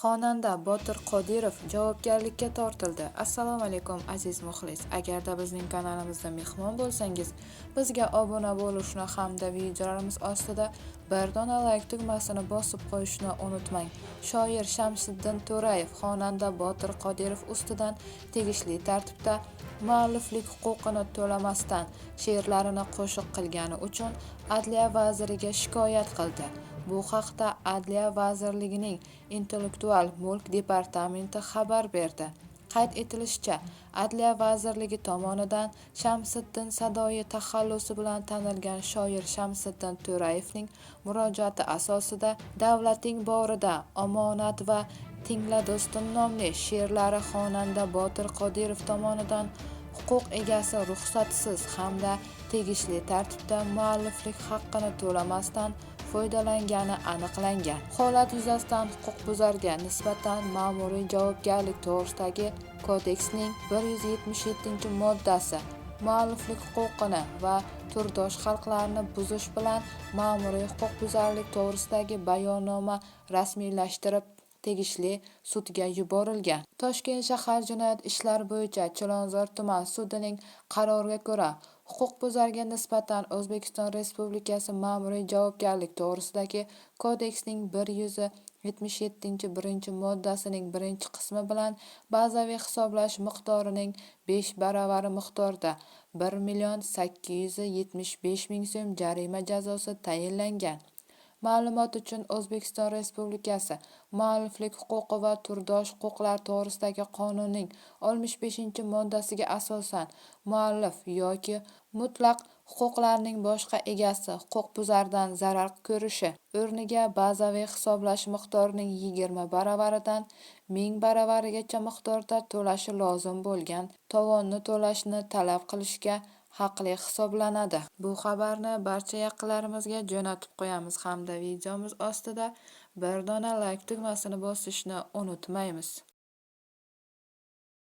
Xonanda Botir Qodirov javobgarlikka tortildi. Assalomu alaykum, aziz muxlis. Agarda bizning kanalimizda mehmon bo'lsangiz, bizga obuna bo'lishni hamda videolarimiz ostida bir dona layk tugmasini bosib qo'yishni unutmang. Shoir Shamsiddin To'rayev xonanda Botir Qodirov ustidan tegishli tartibda mualliflik huquqini to'lamasdan she'rlarini qo'shiq qilgani uchun Adliya vaziriga shikoyat qildi. Bu haqda Adliya vazirligining Intellektual mulk departamenti xabar berdi. Qayd etilishicha, Adliya vazirligi tomonidan Shamsiddin Sadoyi taxallusi bilan tanilgan shoir Shamsiddin To'rayevning murojaati asosida "Davlating borida", "Omonat" va "Tingla do'stim" nomli she'rlari xonanda Botir Qodirov tomonidan huquq egasi ruxsatisiz hamda tegishli tartibda mualliflik haqqini to'lamasdan foydalangani aniqlangan. Holat yuzasidan huquqbuzarga nisbatan Ma'muriy javobgarlik to'g'risidagi kodeksning 177-moddasi mualliflik huquqini va turdosh haqlarni buzish bilan ma'muriy huquqbuzarlik to'g'risidagi bayonnoma rasmiylashtirib, tegishli sudga yuborilgan. Toshkent shahar jinoyat ishlari bo'yicha Chilonzor tuman sudining qaroriga ko'ra, huquqbuzarga nisbatan O'zbekiston Respublikasi Ma'muriy javobgarlik to'g'risidagi kodeksning 177-1-moddasining birinchi qismi bilan bazaviy hisoblash miqdorining 5 baravari miqdorda 1 875 ming so'm jarima jazosi tayinlangan. Ma'lumot uchun, O'zbekiston Respublikasi Mualliflik huquqi va turdosh huquqlar to'g'risidagi qonunning 65-moddasiga asosan, muallif yoki mutlaq huquqlarning boshqa egasi huquqbuzardan zarar ko'rishi o'rniga bazaviy hisoblash miqdorining 20 baravaridan 1000 baravarigacha miqdorda to'lashi lozim bo'lgan tovonni to'lashni talab qilishga haqli hisoblanadi. Bu xabarni barcha yaqinlarimizga jo'natib qo'yamiz hamda videomiz ostida bir dona layk tugmasini bosishni unutmaymiz.